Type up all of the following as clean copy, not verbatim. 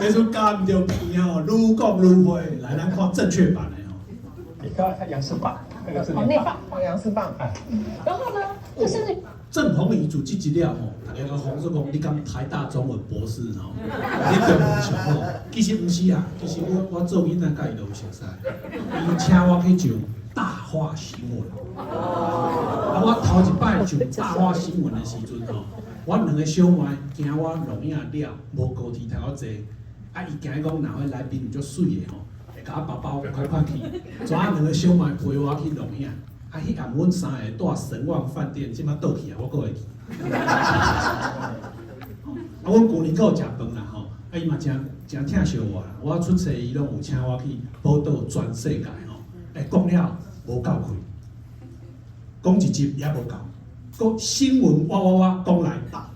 這是監著片吼，愈講愈會。來，咱看正確版的吼。你看他楊式棒，那個是哦，內放，哦，楊式棒。然後呢，他甚至鄭弘儀自這一了吼，大家講說講你敢台大中文博士吼，你中文上好，其實毋是啊，其實我做囡仔佮伊都有熟似，伊請我去上大話新聞。啊，我頭一擺上大話新聞的時陣吼，我兩個小妹驚我錄影了無高鐵通我坐，啊，伊驚講若彼來賓有足媠的吼，會共我包包快快去，怎啊兩個小妹陪我去錄影。啊！彼暗阮三个蹛神旺飯店，這馬倒去啊，我閣會去。啊，阮舊年閣有食飯啦吼，啊，伊嘛誠誠疼惜我啦。我出冊伊攏有請我去報導全世界吼。欸，講了無夠氣，講一集也無夠，閣新聞哇哇哇講來爆。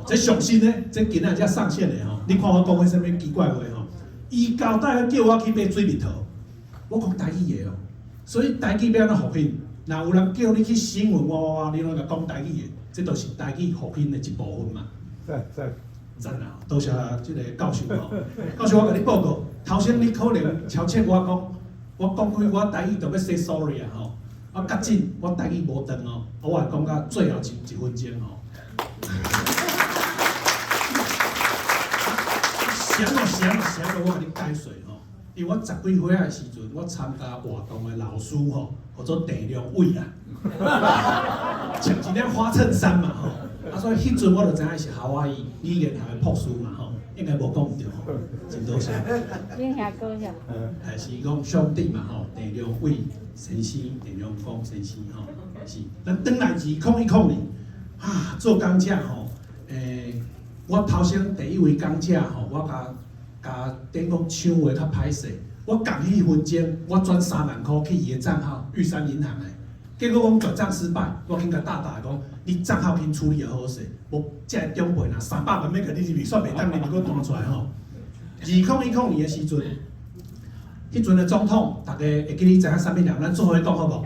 這上新的，這今仔才上線的吼。你看我講彼啥物奇怪話吼？伊交代叫我去買水蜜桃，我講台語的哦，所以台語欲按怎復興？若有人叫你去新聞哇哇哇，你攏共講台語的，這都是台語復興的一部分嘛。讚讚讚啊！多謝這个教授吼。教授，我共你報告，頭先你可能超切我講，我講開我台語就欲 say sorry 啊吼。啊，較緊我台語無斷哦，我會講到最後一分鐘吼。啥物啥物啥物，我共你解說吼。因為我十幾歲仔的時陣，我參加活動的老師吼，號做鄭良偉啦，穿一領花襯衫嘛吼，啊所以彼陣我就知影伊是夏威夷語言學的博士嘛吼，應該無講毋對吼，真多謝。恁兄哥是？還是講兄弟嘛吼，鄭良偉先生、鄭良光先生吼，是。咱轉來2010年，啊做講者吼，我頭先第一位講者吼，我共共等講搶話較歹勢，我仝彼分鐘，我轉3萬箍去伊的帳號，玉山銀行的，結果講轉帳失敗，我緊共大大講，你帳號緊處理好勢，無這個長輩若300萬欲共你入去，煞袂當入去，閣彈出來吼。2010年的時陣，彼陣的總統，大家會記得知影啥物人？咱做伙講好無？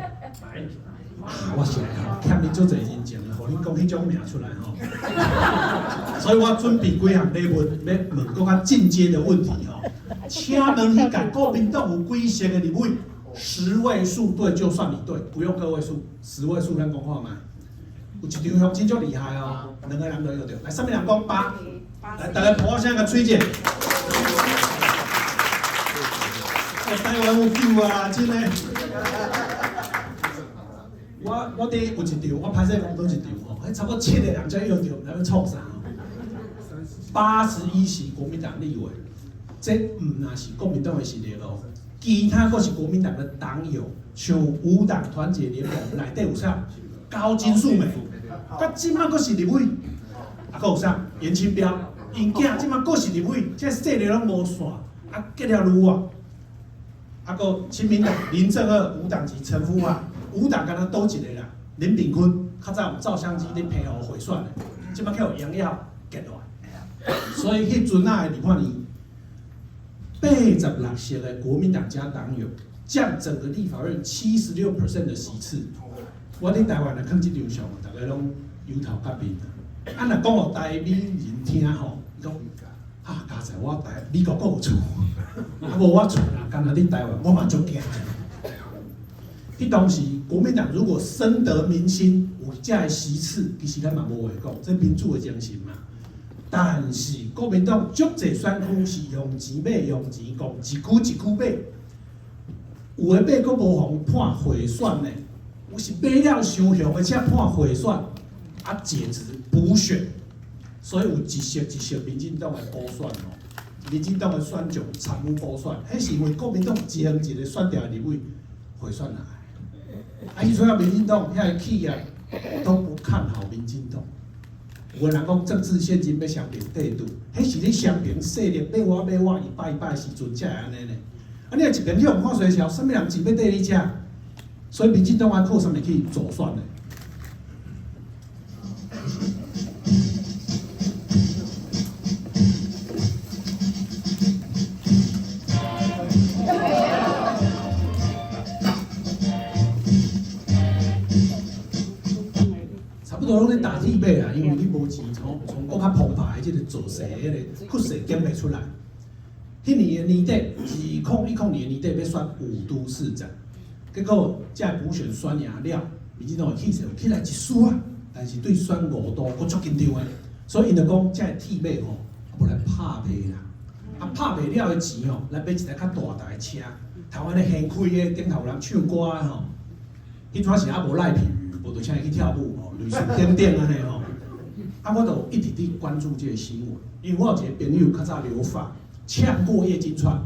啊，我是來吼，欠恁足濟人情的，予恁講彼種名出來吼。所以我準備幾項禮物，欲問閣較進階的問題吼。請問彼屆國民黨有幾席的立委？十位數對就算你對，不用個位數，十位數咱講看覓。有一場鄉親足厲害哦，兩個人都約著。來，啥物人講八？來，大家拍聲共喙者。台灣有救啊！真的。我佇有一場，我歹勢講佗一場吼，彼差不多七個人才約著，毋知欲創啥。81席國民黨立委，這毋但是國民黨的實力哦，其他閣是國民黨的黨友，像無黨團結聯盟內底有啥？高金素梅，佮這馬閣是立委，啊，閣有啥？顏清標，𪜶囝這馬閣是立委，這勢力攏無散，啊，結了愈啊，啊，閣親民黨林正二無黨籍陳福海，無黨敢若佗一个啦，林炳坤較早有照相機咧澎湖賄選的，這馬去予榮耀結落來，所以彼陣仔的你看你86席的國民黨加黨友，佔整個立法院76% 的席次。我佇台灣來看這張相，大家攏憂頭結面啊。啊，若講予台美人聽吼，伊講啊，佳哉我台美國閣有厝，啊無我厝若敢若佇台灣，我嘛足驚。彼當時國民黨如果深得民心，有這个席次，其實咱嘛無話講，這民主的精神嘛。但是國民黨足濟選區是用錢買，用錢講，一區一區買，有的買閣無予判賄選呢，有是買了傷雄的，才判賄選，啊解職補選，所以有一席一席民進黨的補選吼，民進黨的選將參與補選，彼是因為國民黨前一个選掉的立委賄選來。啊，彼陣啊，民進黨遐个企業都不看好民進黨。有的人講政治獻金欲雙平對賭，彼是咧雙平勢力欲我欲我，伊擺伊擺時陣才會按呢呢。啊，你若一邊去予看衰小，啥物人錢欲綴你遮？所以民進黨愛靠啥物去助選呢？差不多攏咧打鐵馬啦，因為你無錢，從從閣較澎湃的這个造勢，彼个氣勢顯袂出來。彼年的年底，2010年年底欲選五都市長，結果這補選選贏了，民進黨的氣勢有起來一絲啊，但是對選五都閣足緊張的，所以𪜶就講這个鐵馬吼，無來拍賣啦，啊拍賣了的錢吼，來買一台較大台的車，頭按呢掀開的，頂頭有人唱歌的吼，彼陣時猶無賴皮魚，無就請伊去跳舞吼，類似等等按呢吼。啊，我就一直佇關注這個新聞，因為我有一個朋友較早留法，嗆過葉金川，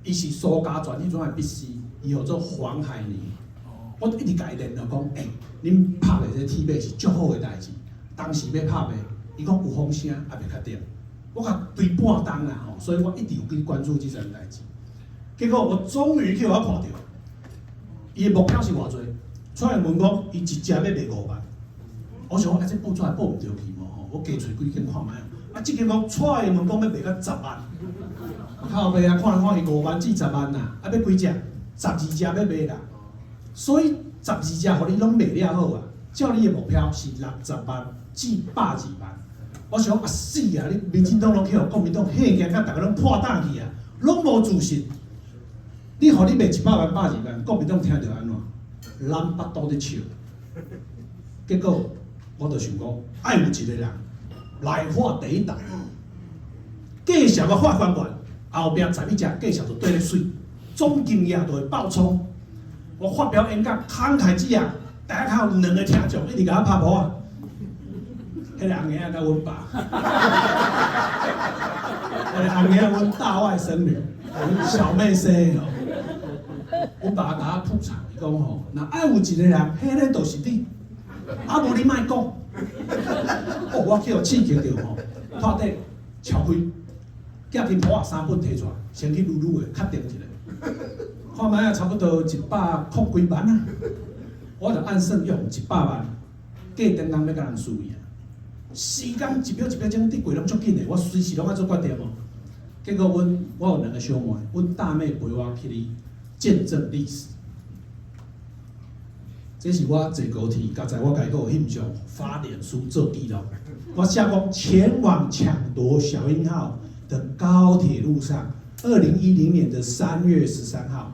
伊是蘇嘉全彼陣的筆試，伊號做黃海寧。我一直共伊聯絡講，欸，恁拍賣這鐵馬是足好的代誌，當時欲拍賣，伊講有風聲，猶未確定。我共追半冬啦吼，所以我一直有去關注這件代誌。結果我終於去予我看著，伊的目標是偌濟？蔡英文講，伊一隻欲賣5萬。我想講，啊，這報紙會報毋著去無吼？我加揣幾間看覓。啊，這間講蔡英文講欲賣到十萬，靠北啊，看來看去5萬至10萬啦，啊，欲幾隻？12隻欲賣啦。所以12隻予你攏賣了好啊，照你的目標是60萬至120萬。我想啊死啊！你民進黨攏去予國民黨嚇驚，甲逐家攏破膽去啊，攏無自信。你予你賣100萬、120萬，國民黨聽著按怎？攬腹肚咧笑。結果我就想講，愛有一個人來發第一彈，繼續我發還原，後壁11隻繼續就綴咧媠，總經驗就會爆衝。我發表演講，慷慨激昂，大家有兩個聽眾一直共我拍噗仔。彼個紅嬰仔佮阮爸，彼個紅嬰仔阮大外甥女，阮小妹生的吼。阮爸共我吐槽，伊講吼，若愛有一個人，彼个就是你，啊無你莫講。哦，我去予刺激著吼，拖底撬開，寄金簿仔三本提出來，先去擼擼的確定一下，看覓啊，差不多一百空幾萬啊，我就按算用一百萬，過頂工欲共人輸贏。時間一秒一秒鐘佇過攏足緊的，我隨時攏愛做決定哦。結果阮我有兩個小妹，阮大妹陪我去哩見證歷史。這是我坐高鐵，剛才我家己閣有翕相發臉書做記錄。我寫講前往搶奪小鷹號的高鐵路上，2010年的3月13號。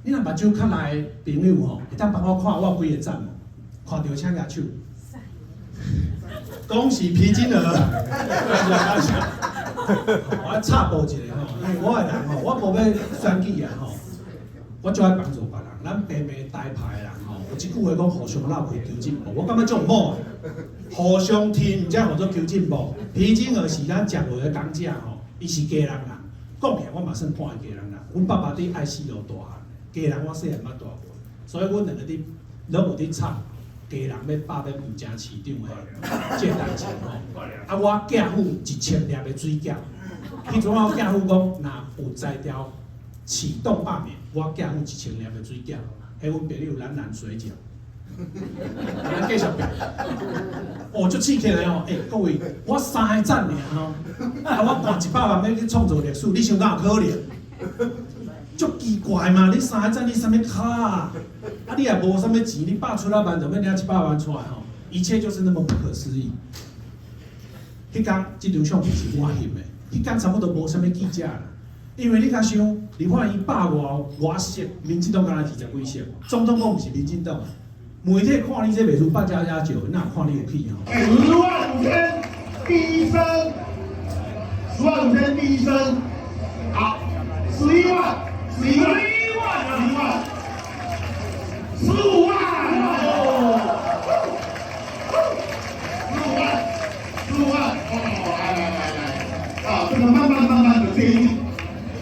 你若目睭較來的朋友吼，會當幫我看我幾个讚無？看著請舉手。恭喜皮金兒，感謝感謝。我插播一下吼，因為我的人吼，我無欲選舉啊吼，我就愛幫助別人。咱平平台派的人吼，有一句話講互相鬥氣求進步，我感覺足毋好。互相挺，才號做求進步。皮金兒是咱食話的講者吼，伊是基隆人，講起來我嘛算半個基隆人。阮爸爸佇愛四路大漢，基隆我細漢捌蹛過，所以阮兩個佇攏有佇插基隆欲罷免吳成市長的這個代誌吼。啊，我寄付1000粒的水餃，彼陣我寄付講，若有才調啟動罷免，我寄付1000粒的水餃，彼阮朋友蘭蘭水餃。咱繼續變，哦，足刺激的哦！欸，各位，我三个讚爾吼，啊，我賺100萬欲去創造歷史，你想敢有可能？足奇怪嘛！你三個讚，你啥物卡啊？啊，你也無啥物錢，你百出來萬就欲領100萬出來吼，一切就是那麼不可思議。彼工這張相片是我翕的，彼工差不多無啥物記者啦，因為你較想，立法院百外外席，民進黨敢若20幾席，總統閣毋是民進黨。媒體看你這袂輸扮家家酒，哪有看你有去吼？10萬5千，第一聲，10萬5千第一聲，好，11萬，11萬，11萬，11萬，15萬，15萬，15萬，哦，來來來來，啊，這個慢慢慢慢的這一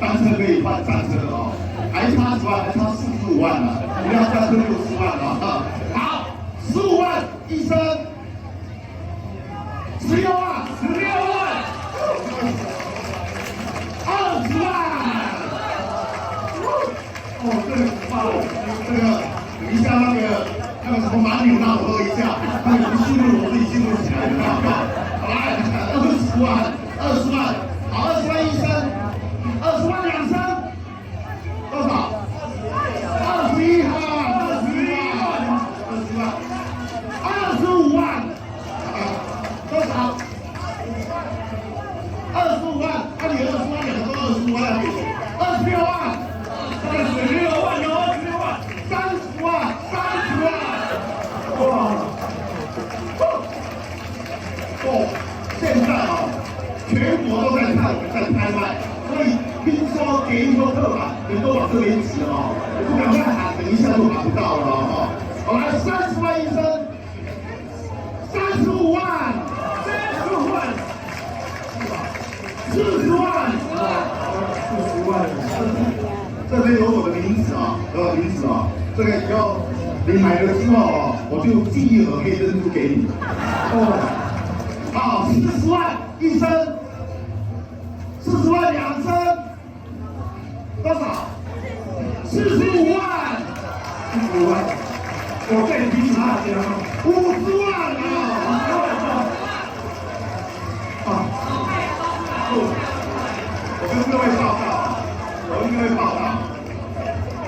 單車可以換戰車哦，還差10萬，還差45萬呢，不要戰車60萬啊。好，15萬一聲，16萬，16萬，20萬，哦，這個哇，這個等一下那個什麼馬紐讓我喝一下，那個速度我自己記不起來了，好，來，20萬，20萬，好，20萬一聲，20萬兩聲，多少？21號，21萬，20萬，25萬，多少？25萬，啊你20萬兩個多少？ 25萬要給誰？26萬，36萬有26萬，30萬，30萬，哇！哦，現在啊，全國都在看我們在拍賣，所以聽說捷運說客滿，人都往這邊擠哦，不趕快喊，等一下就買不到了哦。好來，30萬一升，35萬，35萬，40萬，40萬，這邊有我的名字啊，有我的名字啊，這個以後你買了之後啊，我就寄一盒黑珍珠給你。哦，好，40萬一升，40萬兩升，多少？45萬，45萬，我再提醒大家， 50萬啊！啊，我跟各位報告，我跟各位報告，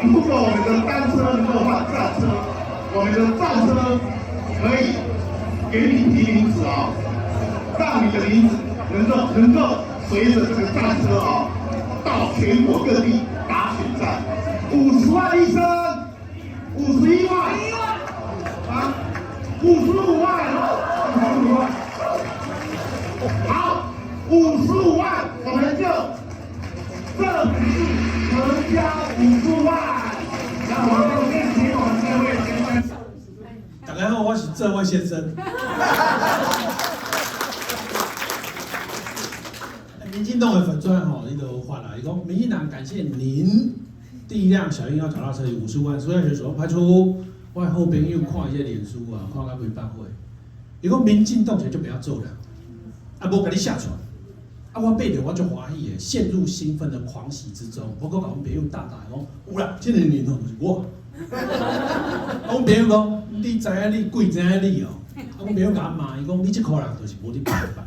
如果我們的單車能夠換戰車，我們的戰車可以給你提名字啊，讓你的名字能夠隨着這個戰車啊，到全國各地打選戰。50萬一升，51萬，啊，55萬，55萬，好，55萬，我們就正式成交55萬。那我們先請我們這位先生。大家好，我是這位先生。民進黨的粉專吼，伊就發來，伊講民進黨感謝您第一輛小鷹號腳踏車以50萬，蘇亞學所拍出。我的好朋友看伊個臉書啊，看甲規百歲。伊講民進黨這就不要做了，啊，無共你下船。啊，我爬著我足歡喜的，陷入興奮的狂喜之中。我閣共阮朋友大大講，有啦，這個年頭就是我。啊，阮朋友講，你知影你鬼知影你哦。啊，阮朋友共我罵，伊講你這箍人就是無佇拜拜。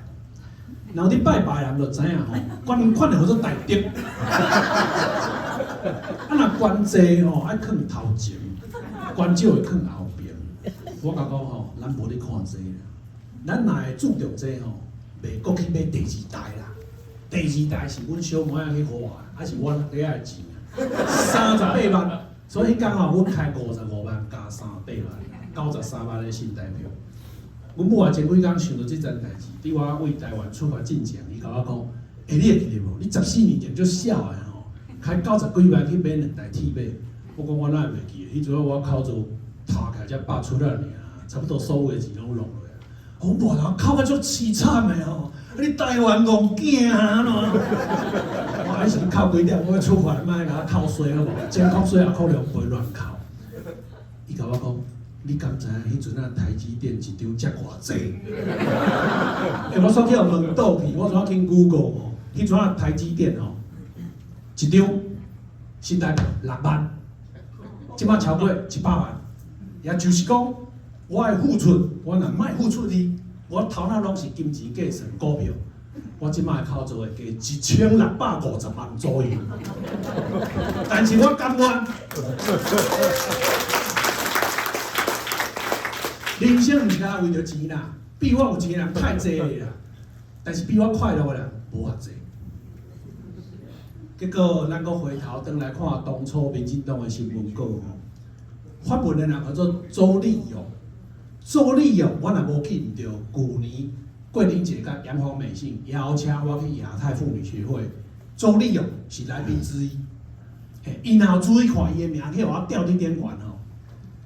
若有佇拜拜的人就知影吼，懸款的號做大德。啊，若懸濟吼愛囥頭前，懸少會囥後爿。我共講吼，咱無咧看這啦，咱若會注重這吼，袂閣去買第二代啦。第二代是阮小妹仔去花，還是阮底仔的錢啊？38萬，所以彼工吼，阮開55萬加38萬，93萬的新台票。阮母啊前幾工想到這件代志，佇我為台灣出發進前，伊共我講：欸，你會記得無？你14年前足痟的吼，開90幾萬去買兩台鐵馬。我講我哪會袂記得？彼陣我口座拍起來才100出來爾，差不多所有的錢攏落落來。我母啊，哭甲足淒慘的吼！你台灣戇囝啊，按怎？我還是哭幾點？我欲出發，莫共我哭衰好無？前哭衰後可能袂亂哭。伊共我講，你敢知影彼陣啊台積電一張值偌濟？欸，我煞去予問倒去，我煞去 Google 吼，彼陣啊台積電吼，一張新台幣6萬，這擺超過100萬，也就是講，我的付出，我若莫付出去，我頭腦攏是金錢計算股票，我這擺口座會加1650萬左右，但是我甘願。人生毋是干焦為著錢啦，比我有錢的人太濟啦，但是比我快樂的人無偌濟。結果，咱閣回頭轉來看當初民進黨的新聞稿吼，發文的人叫做周立勇。周立勇，我若無記毋著，舊年桂玲姐佮楊黃美杏邀請我去亞太婦女協會，周立勇是來賓之一。嘿，伊若有注意看伊的名去予我吊佇頂懸吼。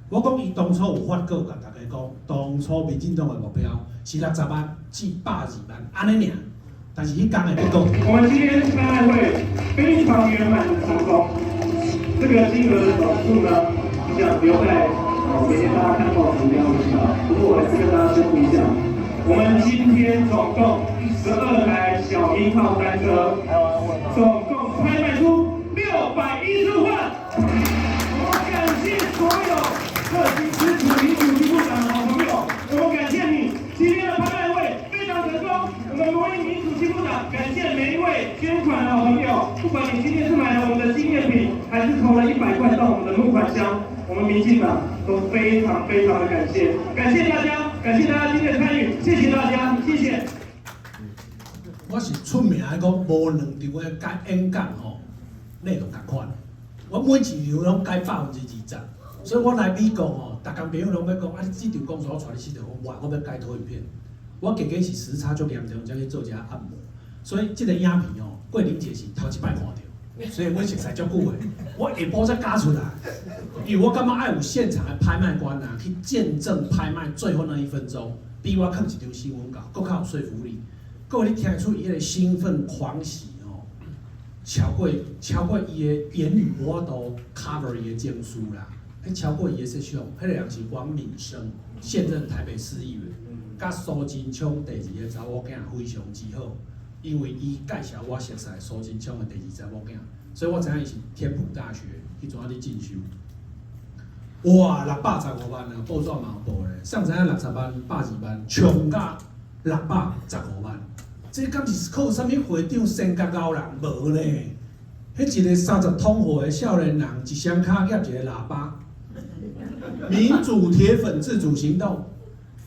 我講伊當初有發稿共大家講，當初民進黨的目標是60萬至120萬，按呢爾。但是彼工的結果，我們今天拍賣會非常圓滿的成功，這個金額的總數呢，我想留在明天大家看報紙一定要知道。不過我還是跟大家宣布一下，我們今天總共12台小鷹號單車，總共拍賣出615萬。我們感謝所有熱心支持民主進步黨的好朋友，我們感謝你，今天的拍賣會非常成功。我們為民主進步黨感謝每一位捐款的好朋友，不管你今天是買了我們的紀念品，還是投了100塊到我們的募款箱，我們民進黨都非常非常的感謝，感謝大家，感謝大家今天的參與，謝謝大家，謝謝。我是出名的講無兩場的講演講吼，內容仝款。我每一場攏改20%，所以我來美國吼，逐工朋友攏欲講，啊，你這場講座我帶你去就講，哇，我欲改投影片。我家己是時差足嚴重，才去做一下按摩，所以這個影片吼，郭玲姐是頭一擺看著，所以阮熟似足久的，我下晡才加出來，因為我感覺愛有現場的拍賣官啊，去見證拍賣最後那一分鐘，比我囥一張新聞稿閣較有說服力。各位你聽得出伊彼個興奮狂喜吼，超過伊的言語無法度 cover 伊的情緒啦，彼超過伊的設想，彼個人是王敏生，現任台北市議員，佮蘇貞昌第二個查某囝非常之好，因為伊介紹我熟似蘇貞昌的第二查某囝，所以我知影伊是天普大學彼陣仔咧進修。哇，615萬啊，報紙嘛有報咧，上知影60萬、120萬，衝甲615萬。這敢是靠啥物會長先甲𠢕人？無呢？彼一個30通貨的少年人，一雙跤夾一個喇叭。民主鐵粉自主行動，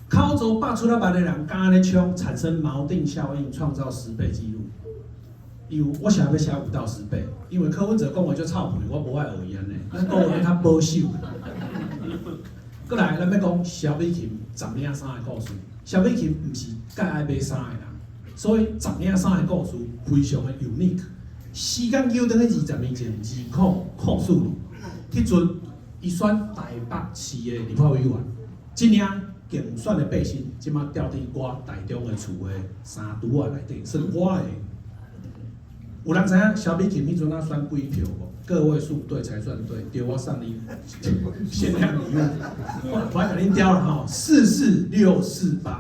口座100出來萬的人敢按呢衝，產生錨定效應，創造十倍紀錄。因為我想欲寫5到10倍，因為柯文哲講話足臭屁，我無愛學伊按呢，咱講話較保守。閣來，咱欲講蕭美琴十領衫的故事。蕭美琴毋是介愛買衫的人，所以十領衫的故事非常的 unique。時間糾轉去20年前，2004年，彼陣伊選台北市的立法委員，這領競選的背心，這馬吊佇我台中的厝的衫櫥仔內底，是我的。有人知影蕭美琴彼陣仔選幾票無？個位數對才算對，對我送你限量禮物，我來共恁刁了吼，44648。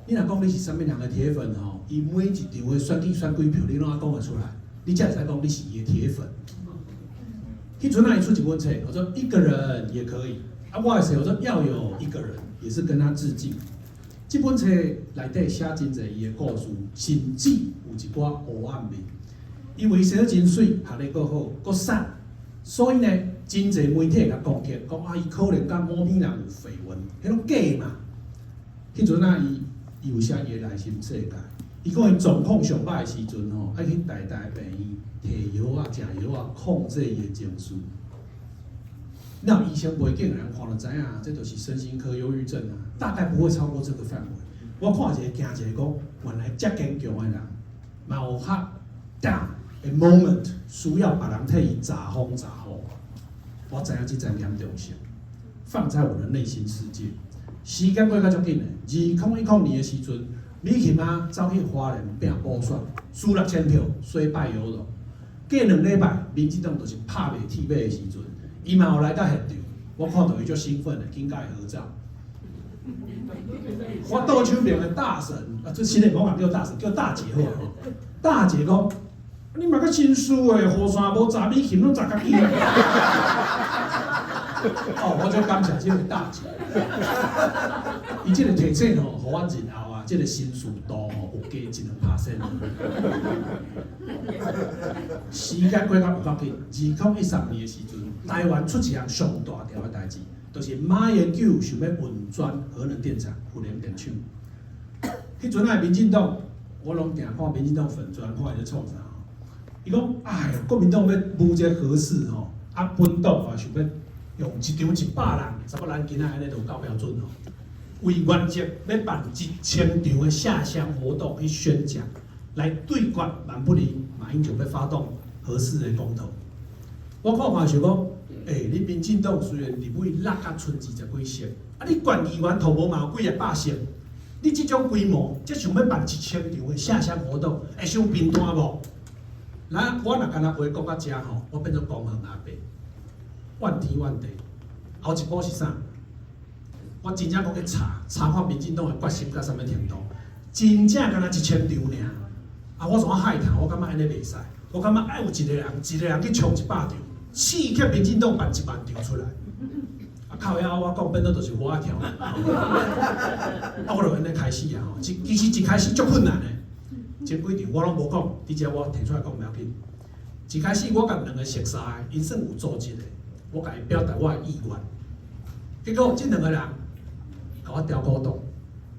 你若講你是啥物人的鐵粉吼，伊每一場的選舉選幾票，你攏講會出來，你才會使講你是伊的鐵粉。彼陣仔伊出一本冊，我說一個人也可以，啊，我的冊我說要有一個人，也是跟他致敬。這本冊內底寫真濟伊的故事，甚至有一寡黑暗面。因為伊生得真媠，學歷閣好，閣瘦，所以呢，真濟媒體共攻擊，講啊，伊可能佮某某人有緋聞，彼攏假嘛。彼陣仔伊伊有寫伊的內心世界，伊講伊狀況上歹的時陣吼，愛去台大病院提藥仔、食藥仔，控制伊的情緒。那醫生背景的人看就知影，這就是身心科憂鬱症啊，大概不會超過這個範圍。我看一個驚一個講，原來遮堅強的人，嘛有較 down 的 moment 需要別人替伊遮風遮雨。我知影這層嚴重性，放在我的內心世界。時間過較足緊的，2010年的時陣，美琴仔走去花蓮拼補選，輸6000票，雖敗猶榮。過2禮拜，民進黨就是拍袂鐵馬的時陣，伊嘛有來到現場，我看著伊足興奮的，緊佮伊合照。我倒手邊的大嬸，啊，這新的無講叫大嬸，叫大姐好啊。大姐講，你嘛閣真輸的，雨傘無紮美琴，攏紮家己。哦，我就感謝這位大姐，伊這個提醒吼，予阮日後啊，這個心事度吼有加一兩 percent。時間過較有夠緊，2013年的時陣，台灣出一項上大條的代誌，就是馬英九想欲運轉核能電廠、核能電廠。彼陣仔民進黨，我攏定看民進黨粉專，看伊咧創啥。伊講，哎喲，國民黨欲舞這個核四吼，啊，本黨嘛想欲用一場100人，差不多咱今仔按呢就有夠標準吼。為原則欲辦1000場的下鄉活動去宣講，來對決萬不利馬英九欲發動核四的公投。我看看想講，欸，你民進黨雖然立委落甲賰20幾席，啊，你縣議員頭無嘛有幾個百席，你這種規模，才想欲辦1000場的下鄉活動，會傷貧惰無？那我若干焦話講到遮吼，我變做公園阿伯，怨天怨地。後一步是啥？我真正閣去查查看民進黨的決心到啥物程度，真正干焦1000場爾。啊，我怎啊害頭？我感覺按呢袂使，我感覺愛有一個人，一個人去衝100場，刺激民進黨辦1萬場出來。啊，靠遐我講變做就是我跳。啊，我就按呢開始啊吼，其實一開始足困難的，前幾場我攏無講，佇遮我提出來講袂要緊。一開始我共兩個熟似，𪜶算有組織的，我共伊表達我的意願。結果這兩個人共我刁鼓動，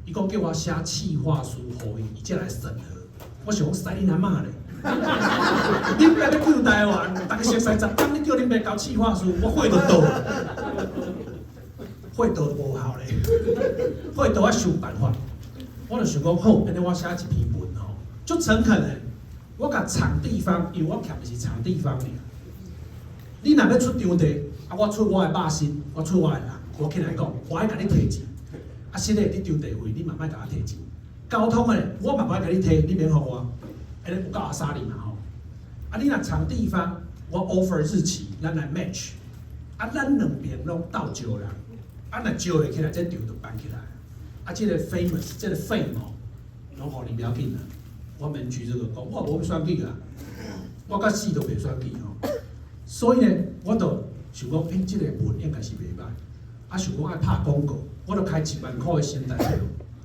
伊講叫我寫企劃書予伊，伊才來審核。我想講使恁阿媽咧！恁爸欲救台灣，逐家熟似10工，你叫恁爸交企劃書，我火就倒，火倒無效咧，火倒我想辦法，我就想講好，按呢我寫一篇文吼，足誠懇的，我共場地方，因為我徛的是場地方爾。你若欲出場地，啊，我出我的肉身，我出我的人，我起來講，我愛共你提錢。啊，實咧，你場地費，你嘛莫共我提錢。交通的，我嘛無愛共你提，你免予我。按呢有夠阿莎力嘛吼。啊，你若場地方，我 offer 日期，咱來 match。啊，咱兩邊攏鬥招人，啊，若招會起來，這場就辦起來。啊，這個 famous，這個 fame 吼，攏予你不要緊啦。我免舉這個講，我無欲選舉啊，我到死都袂選舉吼。所以呢，我就想講，欸，這個文應該是袂歹。啊，想講愛拍廣告，我就開1萬箍的新台票，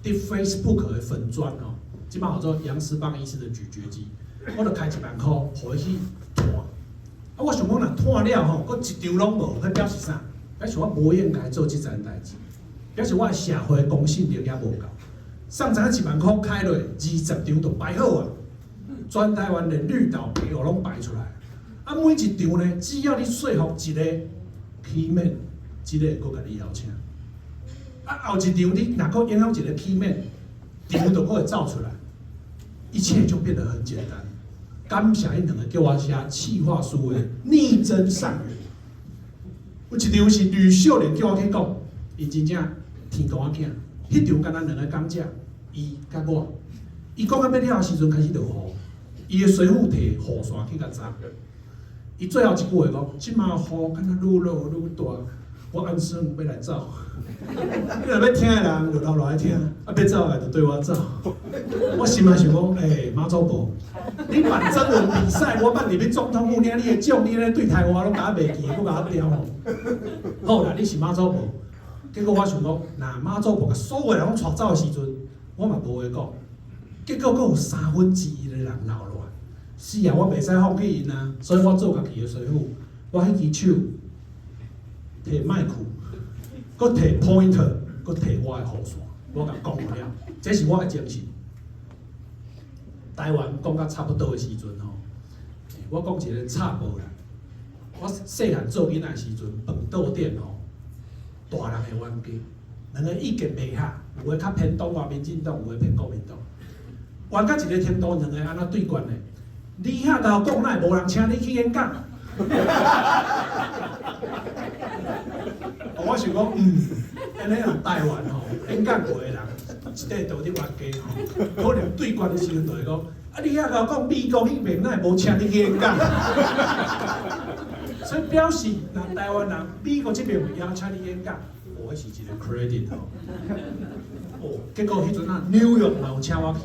佇 Facebook 的粉專吼，這擺號做楊思邦醫師的咀嚼肌，我就開一萬箍，予伊去湠。啊，我想講，若湠了吼，閣一場攏無，彼表示啥？表示我無應該做這層代誌，表示我的社會公信力也無夠。上知影1萬箍開落，20場就排好啊，全台灣連綠島北澳攏排出來。啊，每一場呢，只要你說服一個 key man，這個會閣共你邀請。啊，後一場你若閣影響一個 key man，場就閣會走出來，一切就變得很簡單。感謝𪜶兩个叫我寫企劃書的逆增上緣。有一場是呂秀蓮叫我去講，伊真正天公仔囝。彼場敢若兩个講者，伊佮我，伊講到欲了的時陣開始落雨，伊的隨扈提雨傘去共紮。伊最後一句話講：這馬雨敢若愈落愈大，我按算欲來走。你若欲聽的人就留落來聽，啊欲走的就綴我走。我心內想講，欸，馬祖婆，你辦徵文比賽，我辦入去總統府領你的獎，你咧對台我攏共我袂記，閣共我刁吼。好啦，你是媽祖婆，結果我想講，若媽祖婆共所有人攏帶走的時陣，我嘛無話講。結果閣有1/3的人留落來。是啊，我袂使放棄𪜶啊，所以我做家己的師傅，我彼支手提麥克，閣提 pointer，閣提我的雨傘，我共講了，這是我的精神。台灣講甲差不多的時陣吼，我講一個插播啦。我細漢做囡仔的時陣，飯桌頂吼，大人的冤家，兩个意見袂合，有的較偏黨外民進黨，有的偏國民黨，冤到一个程度，兩个按怎對決呢？你遐𠢕講，哪會無人請你去演講？我想講，按呢人台灣吼，演講過的人，一塊道佇冤家吼，可能對決的時陣就會講，啊，你遐𠢕講美國彼邊，哪會無請你去演講？所以表示，若台灣人美國這邊會邀請你演講，哦，彼是一個 credit 吼。哦，結果彼陣啊，紐約嘛有請我去。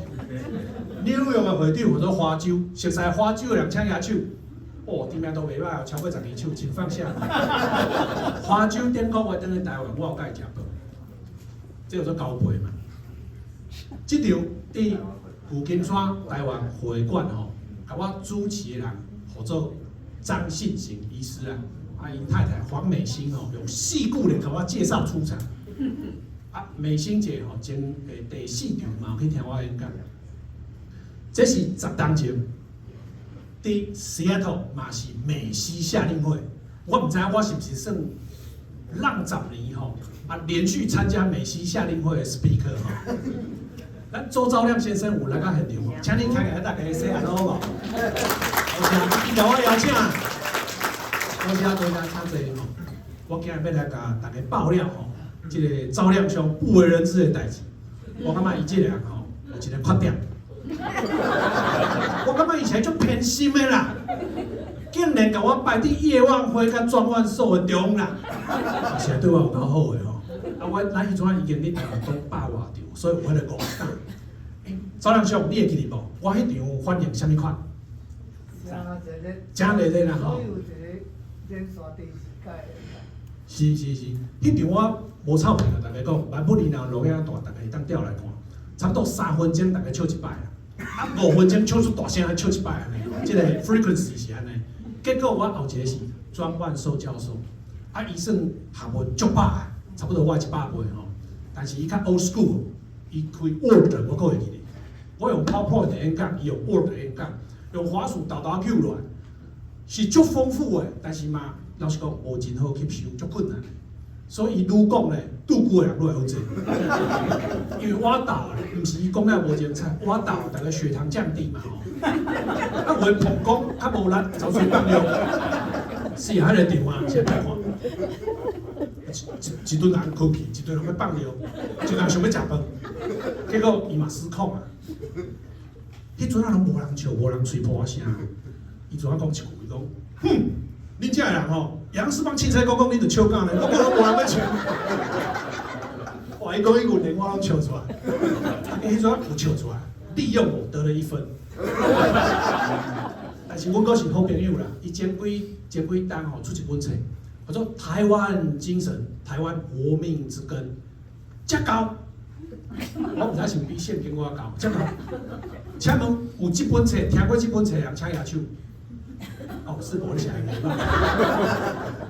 紐約的會長叫做華州，熟似華州的人請舉手。哦，甜命都袂歹，超過10支手，請放下。華州頂個月轉去台灣，我有共伊食飯，這叫做交陪嘛。這場佇舊金山台灣會館吼，共我主持的人號做張信成醫師啊，啊，𪜶太太黃美心吼，用四句來共我介紹出場。啊，美心姐吼，前第四場嘛有去聽我演講。這是10冬前，佇 Seattle 嘛是美西夏令會，我毋知影我是毋是算浪10年吼，啊，連續參加美西夏令會的 speaker 吼。咱周昭亮先生有來到現場無？請你徛起來，大家 say hello 無？多謝，伊共我邀請，多謝多謝，請坐吼。我今日欲來共大家爆料吼，這个昭亮兄不為人知的代誌。我感覺伊這个人吼有一個缺點。我感覺伊是足偏心的啦，竟然共我擺佇葉望輝佮莊萬壽的中啦，實在對我有夠好的吼。啊，我咱彼陣已經佇台灣講百外場，所以有彼个五感。欸，昭亮兄，你會記得無？我彼場反應啥物款？真熱烈啦吼！是是是，彼場我無臭屁共大家講，萬不離若落遐大，大家會當調來看，差不多3分鐘大家笑一擺啦，啊5分鐘笑出大聲，笑一擺按呢，這个 frequency 是按呢。結果我後一个是莊萬壽教授，啊伊算學問足飽的，差不多我的100倍吼，但是伊較 old school，伊開 Word 我閣會記得，我用 PowerPoint 演講，伊用 Word 演講，用滑鼠沓沓抾落來，是足豐富的，但是嘛，老實講無真好吸收，足困難的。所以伊愈講咧，拄久的人愈會好濟。因為我鬥，毋是伊講了無精彩，我鬥逐家血糖降低嘛吼。啊，有的曝光較無力，就隨放尿。是啊，彼个場啊，先歹看。一一陣人哭去，一陣人欲放尿，一陣人想欲食飯，結果伊嘛失控啊。彼陣仔攏無人笑，無人喙破聲。伊陣仔講一句，伊講：哼，恁遮的人吼，楊士邦凊彩講講，恁就笑敢呢？我講攏無人欲笑。哇！伊講伊句連我攏笑出來，逐家彼陣仔有笑出來，利用我得了一分。但是阮閣是好朋友啦，伊前幾冬吼出一本冊，叫做《台灣精神》，台灣活命之根，遮厚。我毋知是毋比聖經閣較厚，遮厚。請問有這本冊，聽過這本冊的人請舉手。哦，是無你寫的袂歹。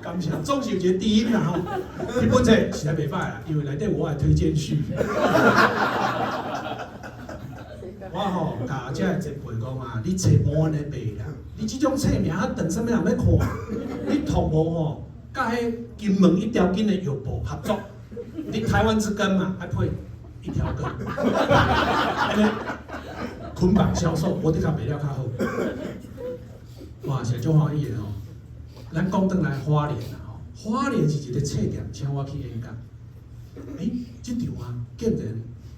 感謝，總是有一個知音啦吼。這本冊實在袂歹啦，因為內底有我的推薦序。我吼共遮个前輩講啊，你冊無按呢賣啦，你這種冊名啊，當啥物人欲看？你託無吼，佮彼金門一條筋的藥部合作，你台灣之根嘛，愛配一條根，按呢捆綁銷售，我的較賣了較好。哇，實在足歡喜的吼！咱講轉來花蓮啦吼，花蓮是一个冊店，請我去演講。欸，這場啊，竟然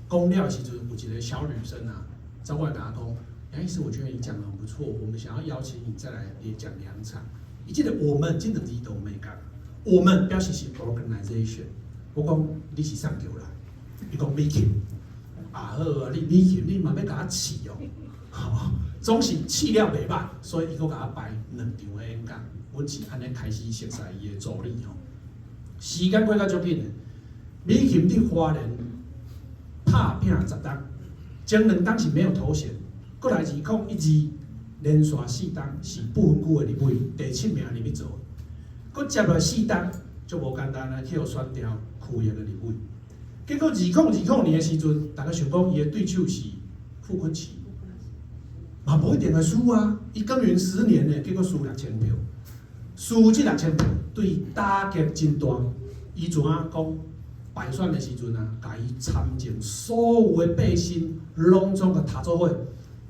講了的時陣，有一個小女生啊，走過來共我講，楊醫師，我覺得你講得很不錯，我們想要邀請你再來連講兩場。伊這個我們這兩字都沒講，我們表示是 organization。我講你是啥叫來？伊講美琴。啊好啊，你美琴你嘛欲共我試哦，吼，總是試了袂歹，所以伊閣共我排兩場的演講。阮是按呢開始熟似伊的助理吼。時間過甲足緊的，美琴佇花蓮拍拚10冬，前兩冬是沒有頭銜，過來2012連續4冬是不分區的立委，第七名入去做。閣接落來4冬足無簡單啊，去予選掉區域的立委。結果2020年的時陣，逐家想講伊的對手是傅崐萁，嘛無一定會輸啊。伊耕耘10年呢，結果輸6000票，輸這六千票對伊打擊真大。伊怎啊講敗選的時陣啊，共伊參政所有的背心攏總共疊做伙，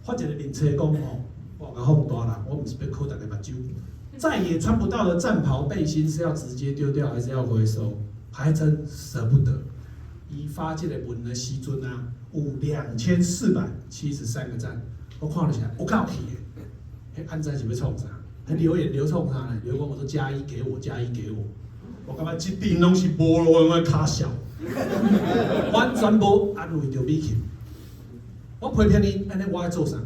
發一個面冊講吼，我共放大啦，我毋是欲考逐家目睭，再也穿不到的戰袍背心是要直接丟掉，還是要回收？還真捨不得。伊發這個文的時陣啊，有2473個讚，我看了起來有夠氣的。彼按讚是欲創啥？彼留言留創啥呢？留講我說加一給我，加一給我。我感覺這頂攏是無路用的卡笑，完全無安慰著美琴。我批評伊，按呢我愛做啥？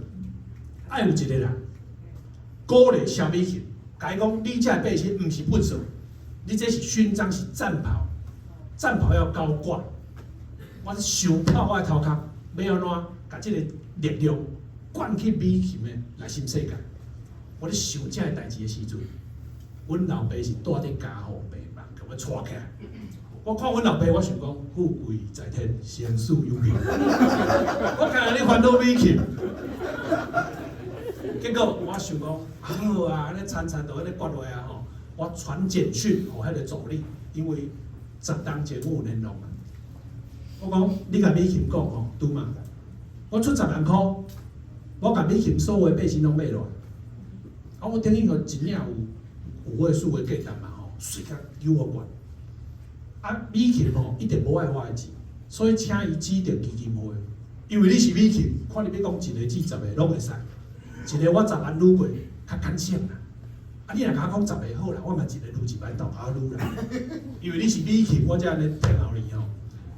愛有一個人鼓勵蕭美琴，共伊講：你這個背心毋是糞掃，你這是勳章，是戰袍，戰袍要高掛。我想破我的頭殼，欲按怎共這個力量灌去美琴的內心世界？我咧想這個代誌的時陣，阮老爸是蹛佇加護病房，共我帶起來。我看阮老爸，我想講富貴在天，生死有命。我看你煩惱美琴，結果我想講，好啊，按呢田田就按呢割落啊吼。我傳簡訊予彼個助理，因為10冬前我有聯絡嘛。我講你共美琴講吼，拄嘛？我出10萬箍，我共美琴所有的背心攏買落來。啊，我等於予一領有五位數的價值嘛吼，隨甲九予懸。啊，美琴吼一定無愛我的錢，所以請伊指定基金會，因為你是美琴，看你欲講一個至十個攏會使，一個我10萬愈過較簡省啦。啊，你若共我講十個好啦，我嘛一個愈一擺鬥共我愈啦。因為你是美琴，我才按呢聽候你吼。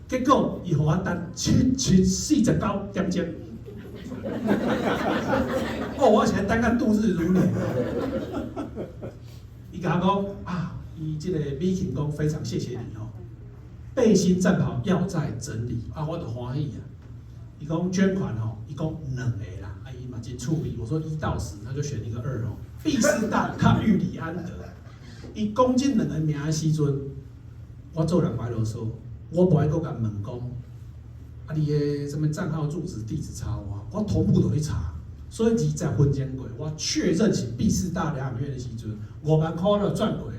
結果伊予我等七七四十九點鐘。哦，我是等甲度日如年。伊共我講啊，伊這個美琴講非常謝謝你吼，背心戰袍要再整理啊，我就歡喜啊。伊講捐款吼，伊講兩個啦，啊伊嘛真趣味。我說1到10，他就選一個2吼。畢士大佮玉里安德，伊講這兩個名的時陣，我做人歹囉嗦，我無愛閣共問講，啊，你的啥物帳號、住址、地址查我，我同步都去查。所以20分鐘過，我確認是畢士大療養院的時陣，5萬塊就轉過啊。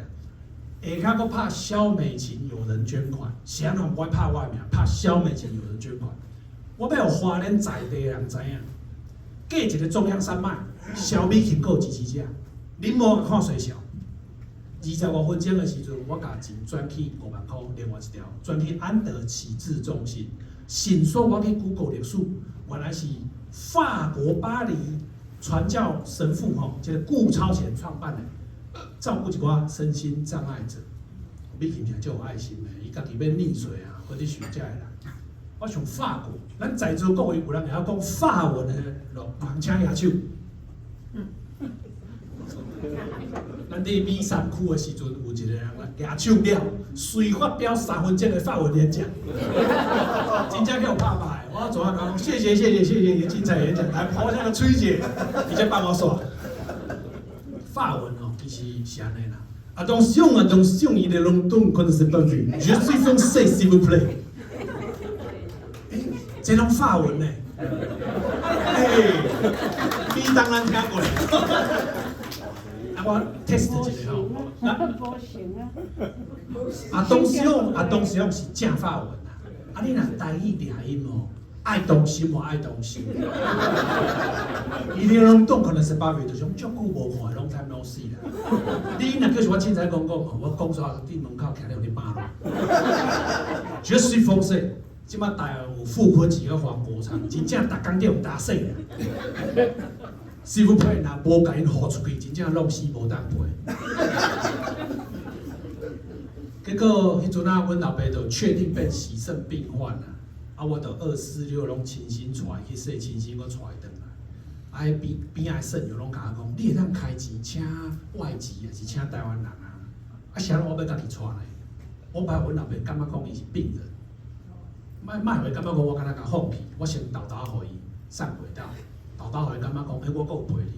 下跤閣拍蕭美琴有人捐款，是按怎毋愛拍我的名，拍蕭美琴有人捐款。我欲予花蓮在地的人知影，隔一個中央山脈，蕭美琴閣有支持者，恁無看衰小。25分鐘的時陣，我共錢轉去5萬塊，另外一條轉去安德啟智中心。迅速我去 Google 歷史，原來是法國巴黎傳教神父吼，這個顧超賢創辦的，照顧一寡身心障礙者。美琴真足有愛心的，伊家己欲溺水啊，或者想這个人。我想法國，咱在座各位有人會曉講法文的，落茫請舉手。咱佇米山區的時陣，有一個人舉手了，隨發表3分鐘的法文演講，真正去予拍敗。我怎啊講？謝謝謝謝謝謝你的精彩演講，來拋下個崔姐，你先幫我說。法文哦，其實是按呢啦。Attention, attention, il est longtemps qu'on ne s'est pas vu. Je suis français, s'il vous plaît. 欸，這攏法文呢？欸，你當然聽過。啊，我 test 一下吼。無行啊。 Attention, attention 是正法文啊。啊，你若台語掠音哦，愛當心無愛當心。伊咧攏當可能十八歲，就是講足久無看，long time no see 啦。你若叫是我凊彩講講吼，我講煞佇門口徛咧予你罵落。Je suis français，這擺台灣有傅崐萁佮黃國昌，真正逐工佇予打死啦。師傅配若無共𪜶予出去，真正挵死無當陪。結果彼陣啊，阮老爸就確定變洗腎病患啦。啊，我就2、4、6攏親身帶去洗親身，閣帶伊轉來。啊，彼邊邊仔的腎友攏共我講，你會當開錢請外籍，還是請台灣人啊？啊，啥人我欲家己帶呢？我毋愛阮老爸感覺講伊是病人，莫莫予伊感覺講我敢若共放棄，我先沓沓予伊上軌道，沓沓予伊感覺講，欸，我閣有陪你。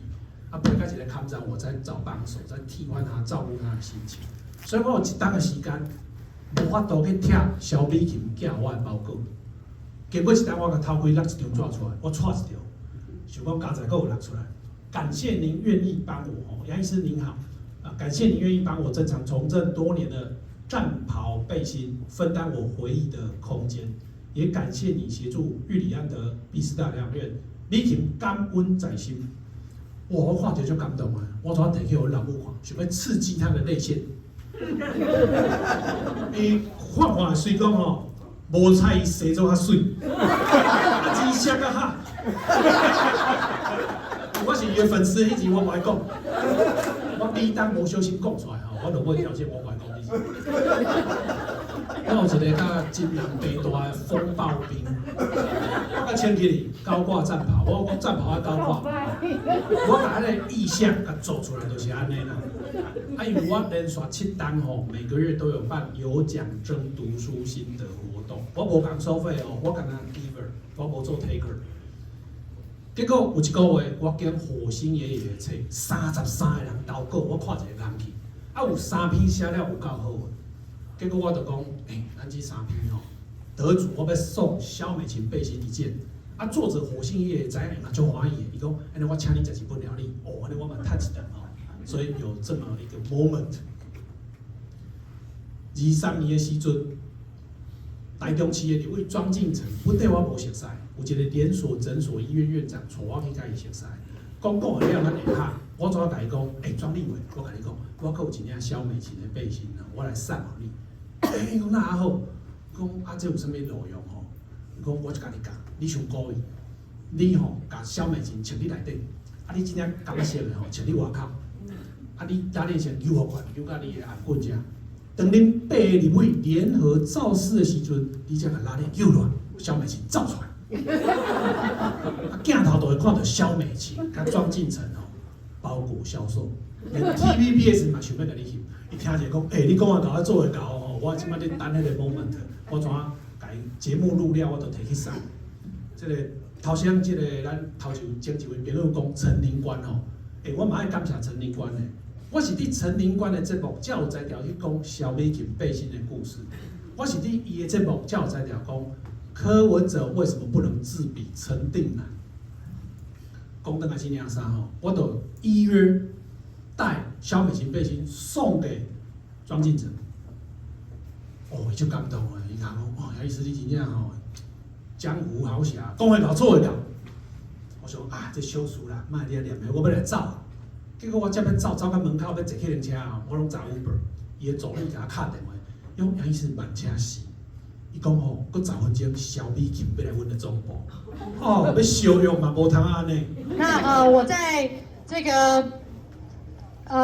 啊，陪到一個坎站，我再找幫手，再替換他照顧他的心情。所以我有一冬的時間，無法度去拆蕭美琴寄我的包裹。結果一冬我共偷開搦一張紙出來，我掣一條，想講佳哉閣有搦出來。感謝您願意幫我，哦，楊醫師您好，啊，感謝您願意幫我珍藏從政多年的戰袍背心，分擔我回憶的空間，也感謝你協助玉里安德畢士大療養院，美琴感恩在心。哇，我看著足感動啊！我怎提去予老母看，想欲刺激他的淚腺。伊看看雖講吼，無彩伊生做較媠，啊，真寫較好。我是伊的粉絲，彼時我無愛講，我比當無小心講出來吼，我就無條件，我無愛講。我有一個佮金南北大的風暴兵，我共穿起哩高掛戰袍，我講戰袍愛高掛，我共彼個意象共做出來就是按呢啦。啊，因為我連續7冬吼，每個月都有辦有獎徵讀書心得活動，我無共收費哦，我干焦 giver，我無做 taker。結果有一個月，我揀火星爺爺的冊，33個人投稿，我看一個人去，啊有三篇寫了有夠好的。結果我就講，欸，咱這三篇吼，得主我欲送蕭美琴背心一件。啊，作者火星爺爺知影嘛足歡喜的，伊講，按呢我請你食一頓料理，哦，按呢我嘛趁一頓吼，所以有這麼一個 moment。23年的時陣，台中市的立委莊進誠，本底我無熟似，有一個連鎖診所醫院院長帶我去共伊熟似，講講了咱下下，我怎共伊講？欸，莊立委，我共你講，我閣有一領蕭美琴的背心啊，我來送予你。欸，伊講那好，講啊，這有啥物路用吼？伊講我就共你教，你上古意，你吼共蕭美琴穿佇內底，啊，你這領金色的吼穿佇外口，啊，你拉鏈先扭予懸，扭到你的頷頸遮。當恁八個立委聯合造勢的時陣，你才共拉鏈扭落，蕭美琴走出來，啊，鏡頭就會看著蕭美琴佮莊進誠吼包裹銷售，連 TVBS 嘛想欲共你翕，伊聽者講，欸，你講會到，我做會到吼，我這擺咧等彼個 moment，我怎啊共伊節目錄了，我就提去送。這個頭先這個咱頭前一位朋友講陳寧官吼，欸，我嘛愛感謝陳寧官的。我是佇陳寧官的節目，才有才調去講蕭美琴背心的故事。我是佇伊的節目，才有才調講，柯文哲為什麼不能自比陳定南？講轉來這領衫吼，我就依約帶蕭美琴背心送給莊進程。哦，伊足感動的，伊講講，哦，楊醫師你真正吼，江湖豪俠，講會到做會到。我說啊，這小事啦，莫你念的，我欲來走。結果我才欲走，走到門口欲坐計程車吼，我攏查 Uber，伊的助理共我敲電話，伊講楊醫師慢車死。伊講吼，閣10分鐘，蕭美琴欲來阮的總部，哦，欲相約嘛無通按呢。那我在這個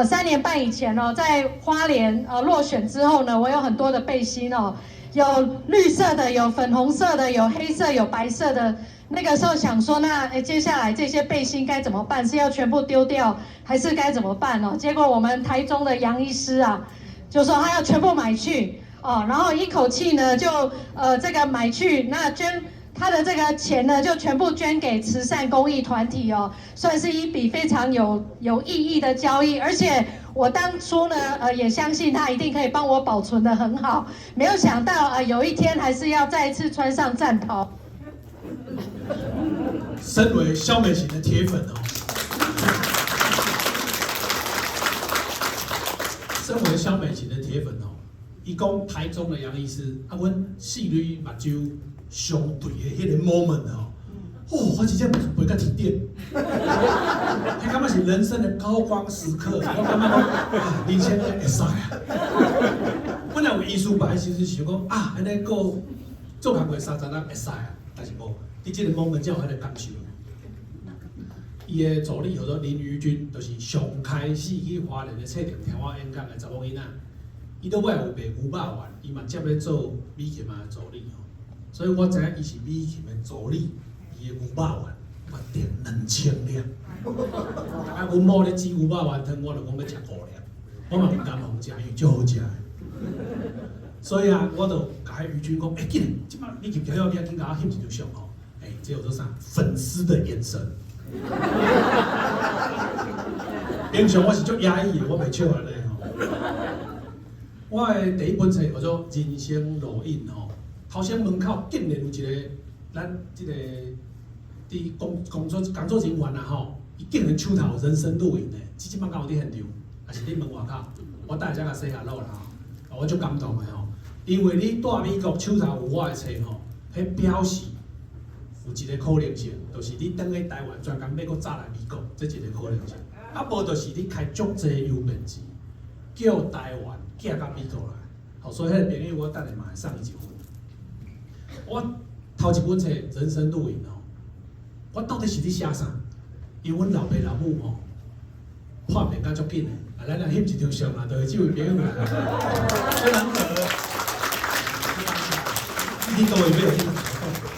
3年半以前哦，在花蓮落選之後呢，我有很多的背心哦，有綠色的，有粉紅色的，有黑色，有白色的。那個時候想說，那接下來這些背心該怎麼辦？是要全部丟掉，還是該怎麼辦哦？結果我們台中的楊醫師啊，就說他要全部買去哦，然後一口氣呢就這個買去，那捐他的這個錢呢就全部捐給慈善公益團體哦，算是一筆非常有意義的交易。而且我當初呢，也相信他一定可以幫我保存得很好，沒有想到有一天還是要再一次穿上戰袍。身為蕭美琴的鐵粉哦，身為蕭美琴的鐵粉哦，伊講台中的楊醫師，啊，阮四蕊目睭相對的彼個 moment 哦，哦，我真正飛到天頂，彼感覺是人生的高光時刻，我感覺講啊，人生會使啊。本來有醫師牌時陣想講啊，按呢閣做工課30年會使啊，但是無，佇這個 moment 才有彼個感受。伊的助理叫做林瑜君，就是上開始去花蓮的冊頂聽我演講的查某囡仔。伊到尾有賣牛肉丸，伊嘛接咧做美琴的助理吼。所以我知影伊是美琴的助理，伊的牛肉丸我訂2000粒。啊，阮某咧煮牛肉丸湯，我就講欲食五粒，我嘛毋甘予食，因為足好食的。所以啊，我就共彼瑜君講，欸，緊，這擺你入去了，你緊共我翕一張相吼。欸，這叫做啥？粉絲的眼神。平常我是足壓抑的，我袂笑按呢吼。我的第一本冊叫做《人生路引》吼，頭先門口竟然有一個咱這個佇工作人員啊吼，伊竟然手頭有人生路引的，這這擺敢有佇現場，抑是佇門外口？我等下才共洗下腦啦吼，我足感動的吼，因為你蹛美國手頭有我的冊吼，彼表示有一個可能性，就是你轉去台灣專工欲閣走來美國，這一個可能性。啊，無就是你開足濟郵便錢，叫台灣寄到美國來。好，所以彼個朋友我等下嘛會送伊一份。我頭一本冊《人生路引》吼，我到底是咧寫啥？因為阮老爸老母吼破病甲足緊的，啊，咱來翕一張相啦，就是這位朋友啦，真難得。你佗位欲去？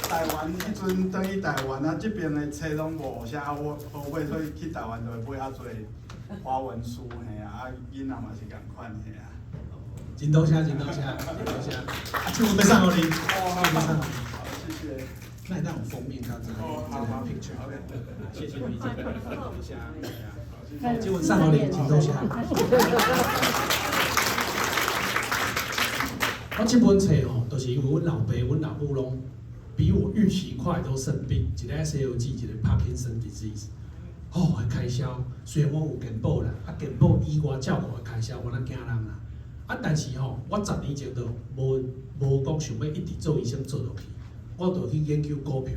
台灣彼陣轉去台灣啊，這邊的冊攏無啥好好買，所以去台灣就會買較濟華文書嘿啊，啊囡仔嘛是仝款嘿啊。真多謝，真多謝，真多謝。啊，這份欲送予你，哦，好，欲送予你。好，謝謝。那那種封面剛才哦，好好這個 picture。 OK。謝謝你，多謝。這份送予你，真多謝。我這本冊吼，就是因為阮老爸、阮老母攏比我預期快都生病，一個 SLG，一個 Parkinson disease。哦，開銷雖然我有健保啦，啊健保以外照顧的開銷，我若驚人啦。啊，但是吼，我10年前就無講想欲一直做醫生做落去，我就去研究股票，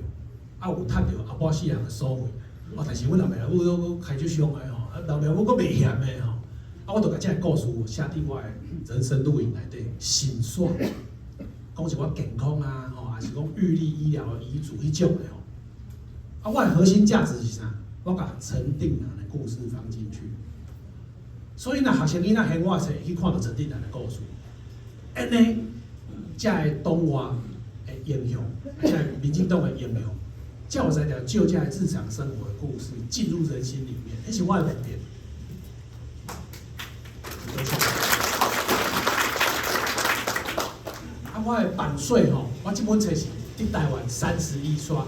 啊有趁著後半世人的所費。哦，但是阮老爸老母都開足傷的吼，啊老爸老母閣袂嫌的吼，啊我就共這个故事寫佇我的人生路引內底，心算，講一寡健康啊，吼，抑是講預立醫療的遺囑彼種的吼。啊，我的核心價值是啥？我共陳定南的故事放進去。所以若學生囡仔嫌我冊，會去看著陳定南的故事，按呢，才會黨外的英雄，才會民進黨的英雄，才有才調借這个日常生活的故事進入人心裡面，彼是我的目的。多謝。啊，我的版稅吼，我這本冊是佇台灣31刷，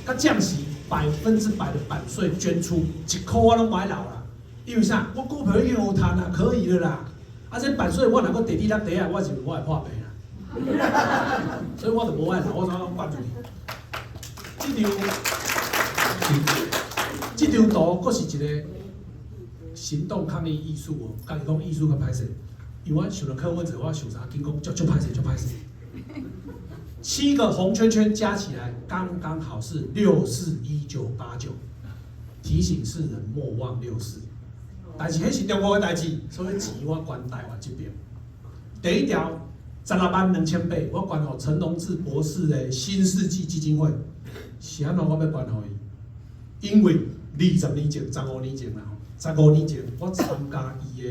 佮暫時100%的版稅捐出，一箍我攏無愛留啦。因為啥？我股票已經有趁啦，可以了啦。啊，這版稅我若閣第二粒袋仔，我是我會破病啦。所以我就無愛留，我怎攏捐出去。這張圖，閣是一個行動抗議藝術哦，家己講藝術較歹勢，因為我想著柯文哲，我想啥緊講，足足歹勢，足歹勢。七個紅圈圈加起來，剛剛好是641989，提醒世人莫忘六四。但是彼是中國的代誌，所以錢我捐台灣這邊。第一條，162,800，我捐予陳隆志博士的新世紀基金會。是按怎我欲捐予伊？因為20年前、15年前啦，15年前我參加伊的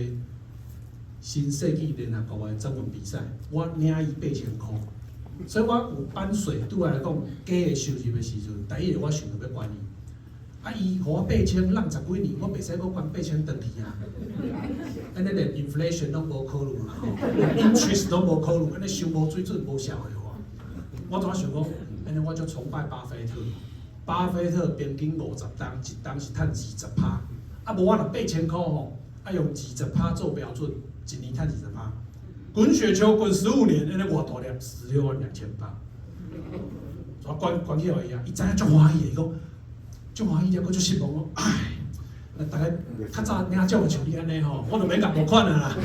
新世紀聯合國的徵文比賽，我領伊8000箍，所以我有版稅。對我來講，假的收入的時陣，第一個我想著欲捐伊。啊，伊予我八千，挵十幾年，我袂使閣捐八千轉去啊！按呢連 inflation 攏無考慮啦吼，interest 攏無考慮，按呢傷無水準、無社會化。我怎想講？按呢我足崇拜巴菲特，巴菲特平均50冬，一冬是趁20趴。啊，無我若八千箍吼，啊用二十趴做標準，一年趁二十趴。滾雪球滾15年，按呢偌大粒，162,800。我捐捐去予伊啊，伊知影足歡喜的，伊講足歡喜，猶閣足失望講，唉，那逐家較早領獎的像你按呢吼，我就免共募款啊啦。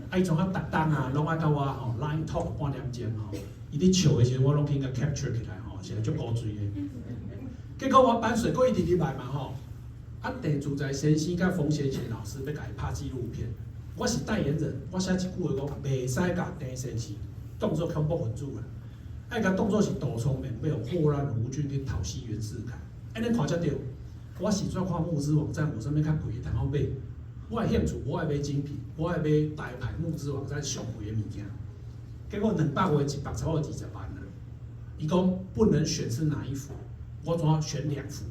啊，伊從啊逐冬啊，攏愛佮我吼 line talk 半點鐘吼，伊咧笑的時陣，我攏去共 capture 起來吼，是足古錐的。結果我版稅閣一直入來嘛吼，啊，鄭自在先生佮馮賢賢老師欲共伊拍紀錄片，我是代言人，我寫一句話講，袂使共鄭先生當做恐怖分子啦，愛共當做是杜聰明，欲予霍亂胡軍去討西袁世凱。按呢看才對。我時陣看募資網站有啥物較貴的通好買，我的興趣，我愛買精品，我愛買大牌募資網站上貴的物件。結果200話100差不多20萬啦。伊講不能選是哪一幅，我總要選兩幅。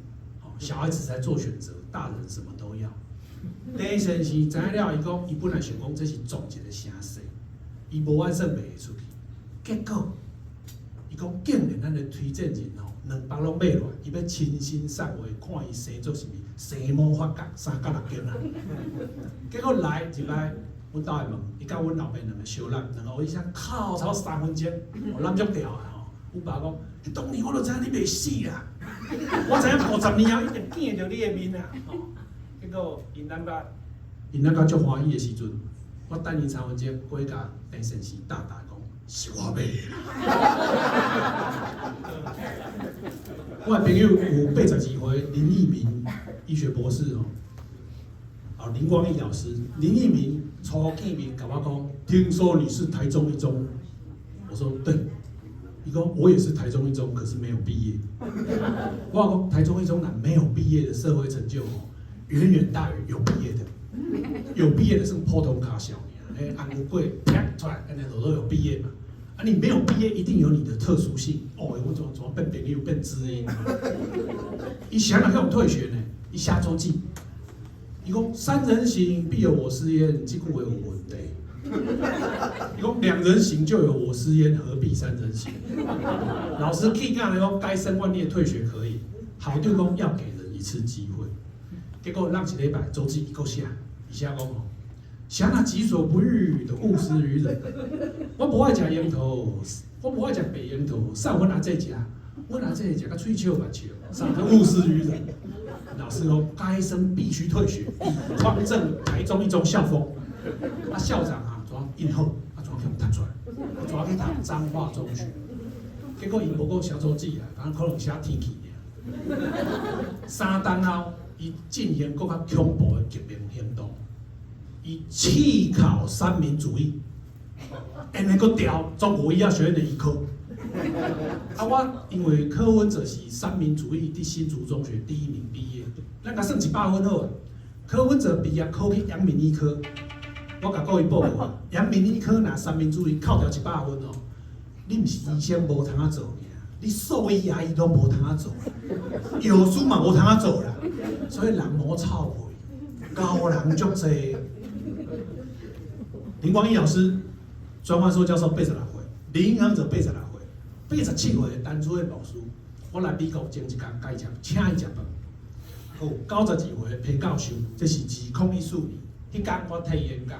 小孩子才做選擇，大人什麼都要。鄭先生知影了，伊講伊本來想講這是撞一個聲勢，伊無按算賣會出去。結果伊講竟然咱的推薦人吼，200攏買落來，伊欲親身上畫，看伊生做啥物，生毛發角三角六間啊。結果來入來，阮兜的門，伊佮阮老爸兩个相攬，兩个醫生哭差不多3分鐘，我攬足牢的吼。阮爸講，當年我就知影你袂死啦，我知影50年後一定見著你的面啊。吼，結果𪜶攬甲足歡喜的時陣，我等伊三分鐘，過去共鄭先生大大講，是我買的啦。我的朋友有82歲林義明醫學博士哦，啊林光義老師，林義明初見面共我講，聽說你是台中一中，我說對，伊講我也是台中一中，可是沒有畢業。我講台中一中若沒有畢業的社會成就哦，遠遠大於有畢業的。有畢業的是普通跤數爾，欸，紅牛粿啪出來，按呢都有畢業嘛。啊，你沒有畢業，一定有你的特殊性。哦，我怎麼變朋友變知音？伊啥人去退學呢？伊寫周記，伊講三人行必有我師焉，這句話有問題。伊講兩人行就有我師焉，何必三人行？老師氣講來講，該生萬孽退學可以，校長講要給人一次機會。結果挵一禮拜，周記伊閣寫，伊寫講吼，啥若己所不欲，就勿施於人。我無愛食櫻桃，我無愛食白櫻桃，送阮阿姊食，阮阿姊食甲喙笑目笑，啥叫勿施於人？老師講，該生必須退學，以匡正台中一中校風。啊，校長啊，怎應好，啊，怎去予踢出來？怎去讀彰化中學？結果伊無閣寫周記啊，反正可能寫天氣爾。3冬後，伊進行閣較恐怖的革命行動，伊棄考三民主義，按呢閣調中國醫藥學院的醫科。啊，我因為柯文哲是三民主義佇新竹中學第一名畢業，咱共算100分好啊。柯文哲畢業考去陽明醫科，我共各位報告啊，陽明醫科若三民主義扣掉一百分哦，你毋是醫生無通仔做爾，你獸醫牙醫攏無通仔做，藥師嘛無通仔做啦。所以人無臭屁，高人足濟。林光義老師，專萬碩教授86歲，林行者86歲，87歲的陳主的牧師，我來美國前一工共伊食，請伊食飯。有92歲的裴教授，這是2014年，彼工我替伊演講，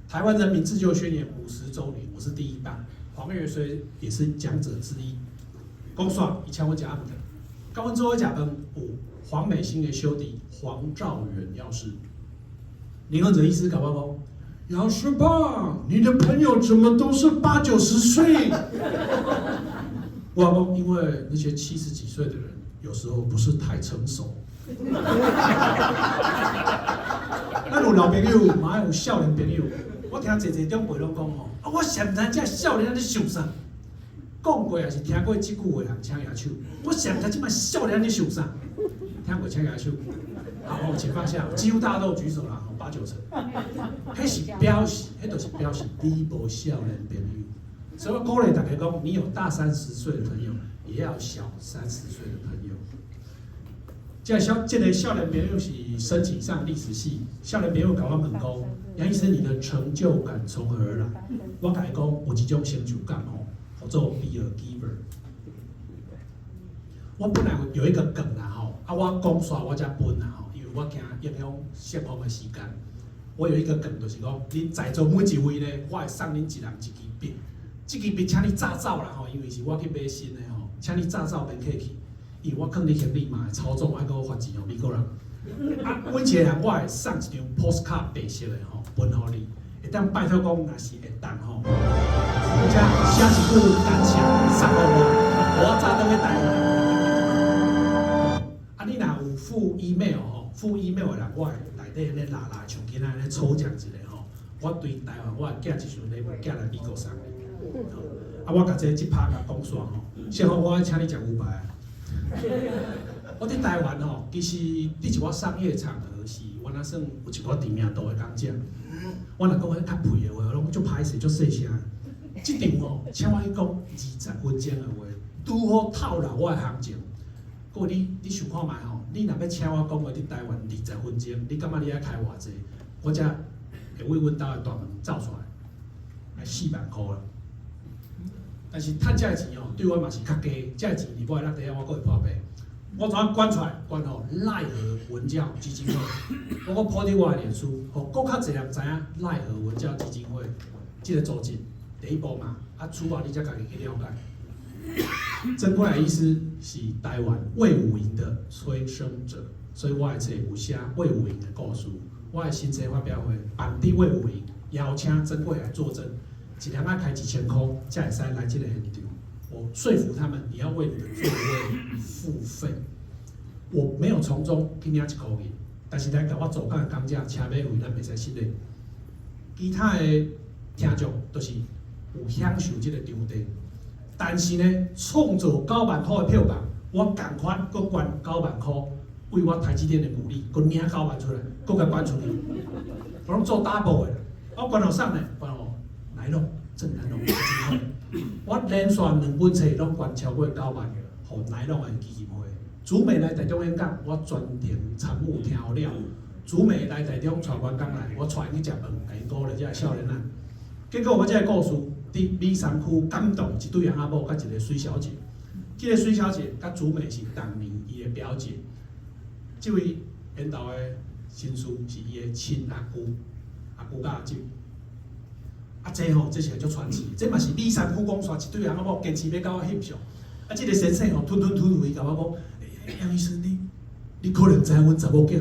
台灣人民自救宣言50週年，我是第一棒，黃越綏也是講者之一。講煞，伊請阮食暗頓，佮阮做伙食飯有黃美馨的小弟黃兆元藥師，林暉哲醫師共我講，藥師爸，你的朋友怎麼都是八九十歲？我講，因為那些七十幾歲的人，有時候不是太成熟。咱有老朋友，嘛有少年朋友。我聽濟濟長輩攏講吼，啊，我實毋知這少年咧想啥。講過抑是聽過這句話的人，請舉手。我實毋知這擺少年咧想啥。聽過請舉手。好，請放下，幾乎大家都有舉手啦，八九成。彼是表示，彼就是表示你無少年朋友。所以我鼓勵大家講，你有大三十歲的朋友，也要小三十歲的朋友。這個少年朋友是申請上歷史系，少年朋友共我問講，楊醫師，你的成就感從何而來？我共伊講，有一種成就感吼，叫做 be a giver。我本來有一個梗啦吼，啊，我講煞我才分啦吼，因為我驚影響釋放的時間。我有一個梗，就是講，恁在座每一位咧，我會送恁一人一支筆，這支筆請你紮走啦吼，因為是我去買新的吼，請你紮走免客氣。因為我囥佇行李嘛會操縱，愛閣罰錢予美國人。啊，每一個人我會送一張 postcard 白色的吼，分予你。會當拜託講，若是會當吼，而且寫一句感謝送予我，我早轉去台灣。啊，你若有附 email 吼，附 email 的人，我會內底咧拉拉像今仔咧抽獎一個吼，我對台灣我會寄一箱禮物寄來美國送你。啊，我共這拍共講煞吼，先好我愛請你食牛排。我佇台灣吼，其實佇一寡商業場合是，我若算有一寡知名度的講者。我若講彼較屁的話，我攏足歹勢、足細聲。這場吼，請我去講20分鐘的話，拄好透露我的行情。各位你你想看覓吼？你若欲請我講話佇台灣二十分鐘，你感覺你愛開偌濟？我才會為阮兜的大門走出來，愛4萬箍啦。但是趁這个錢吼，對我嘛是較低。這个錢佇我的落地，我閣會破病。我怎捐出來？捐予賴和文教基金會。我閣 po 佇我的臉書，予閣較濟人知影賴和文教基金會這個組織。第一步嘛，啊，主要你才家己去了解。曾國來醫師是台灣衛武營的催生者，所以我的冊有寫衛武營的故事。我的新冊發表會辦佇衛武營，邀請曾國來作證。一人愛開1000箍，才會使來這個現場。我說服他們，你要為你的座位付費。我沒有從中去領一箍銀，但是來共我做工的講者，車馬費咱袂使失禮。其他的聽眾都是有享受這個場地，但是呢，創造九萬箍的票房，我仝款閣捐九萬箍，為我台積電的股利，閣領九萬出來，閣共捐出去。我攏做 double 的，我捐予啥呢？捐予乃龍鄭南榕基金會。我連續兩本冊攏捐超過九萬，予乃龍的基金會。竹美來台中演講，我全程參與聽了。竹美來台中帶員工來，我帶𪜶去食飯，共𪜶鼓勵這个少年仔。結果我這個故事佇美山區感動一對翁仔某佮一個水小姐。這個水小姐佮竹美是當年伊的表姐。這位緣投的紳士是伊的親阿舅，阿舅佮阿舅。啊，這吼，這是足傳奇，這嘛是美山區講煞一對翁仔某堅持欲佮我翕相。啊，這個先生吼吞吞吐吐伊共我講，楊醫師，你可能知影阮查某囝。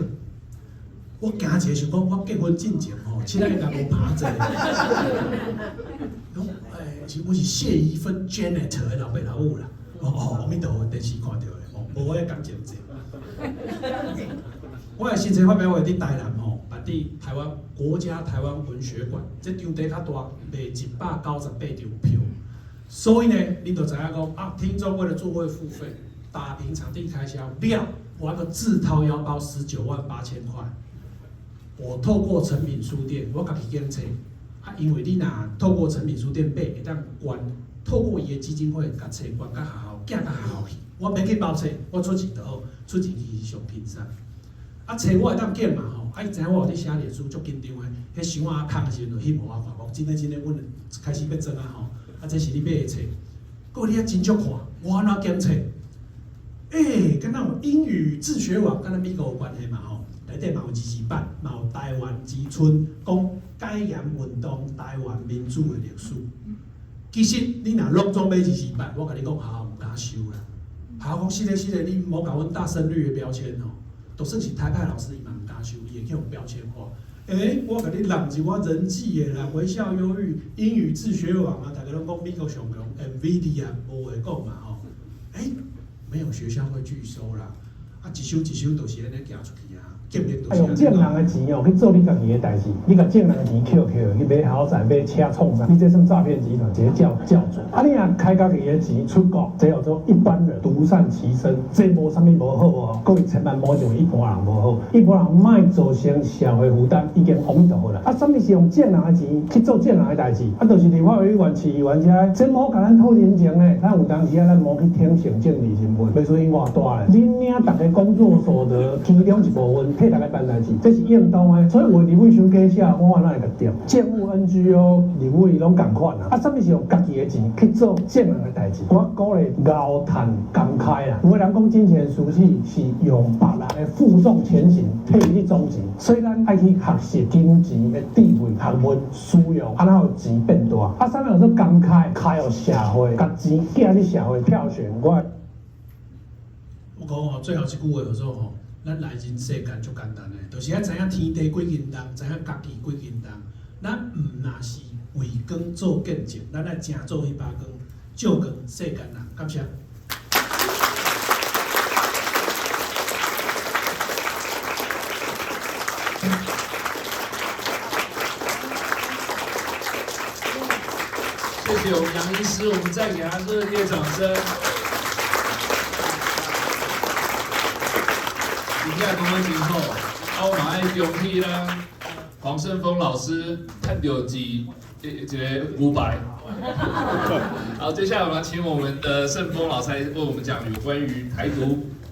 我驚一下想講，我結婚進前吼，凊彩應該無拍這個。講，欸，是我是謝宜芬 Janet 的老爸老母啦。哦哦，阿彌陀佛，電視看著的，無我感情濟。我的新冊發表會佇台南吼，辦佇台灣國家台灣文學館，這場地較大，賣198張票。所以呢，恁就知影講啊，聽眾為了座位付費，打平場地開銷了，我閣自掏腰包198,000塊。我透過誠品書店，我家己揀冊啊，因為你若透過誠品書店買，會當捐，透過伊的基金會，共冊捐到學校，寄到學校去。我免去包冊，我出錢就好，出錢其實上輕鬆。啊，冊我會當揀嘛吼，啊，伊知影我有佇寫臉書，足緊張的，彼箱仔空的時陣就翕予我看，講真的真的，阮開始欲裝啊吼，啊，這是你買的冊，閣你遐真足看，我按怎檢冊？欸，敢若有英語自學網，敢若美國有關係嘛吼？內底嘛有二二八，嘛有台灣之春，講解嚴運動、台灣民主的歷史。其實你若攏總買二二八，我共你講，學校毋敢收啦。學校講是咧是咧，你莫共阮打深綠的標籤吼，就算是台派老師，伊嘛毋敢收，伊會去予標籤化。欸，我共你納入我人際的啦，微笑憂鬱、英語自學網啊，逐家攏講美國上強，NVIDIA 無話講嘛吼。欸，沒有學校會拒收啦，啊，一手一手就是按呢寄出去啊。用眾人的錢哦去做你家己的代誌，你共眾人的錢抾抾去買豪宅、買車創啥？你這算詐騙集團，一個教教主。啊，你若開家己的錢出國，這叫做一般人獨善其身，這無啥物無好哦。各位千萬莫認為一般人無好，一般人莫造成社會負擔，已經阿彌陀佛啦。啊，啥物是用眾人的錢去做眾人的代誌？啊，就是立法委員、市議員遮，這無共咱討人情咧。咱有當時啊，咱無去挺行政治身份，袂輸因偌大咧。恁領逐家工作所得其中一部分，替大家辦代誌，這是應當的。所以有的立委傷假寫，我哪會共對？政務 NGO 立委攏仝款啊！啊，啥物是用家己的錢去做眾人的代誌？我鼓勵𠢕趁公開啊！有的人講金錢俗氣是用別人的負重前行，替伊去裝錢，所以咱愛去學習金錢的智慧、學問使用，按怎予錢變大？啊，啥物叫做公開？開予社會，共錢寄去社會票選。我我講吼，最後一句話叫做吼，咱來人世間足簡單的，就是愛知影天地幾斤重，知影家己幾斤重。咱毋若是為光做見證，咱愛誠做彼把光，照光世間人。感謝。謝謝我們楊醫師，我們再給他熱烈掌聲。今天講得真好，啊，我嘛愛恭喜咱黃勝峰老師趁著一個牛排。好，接下來我們請我們的勝峰老師來為我們講有關於台獨。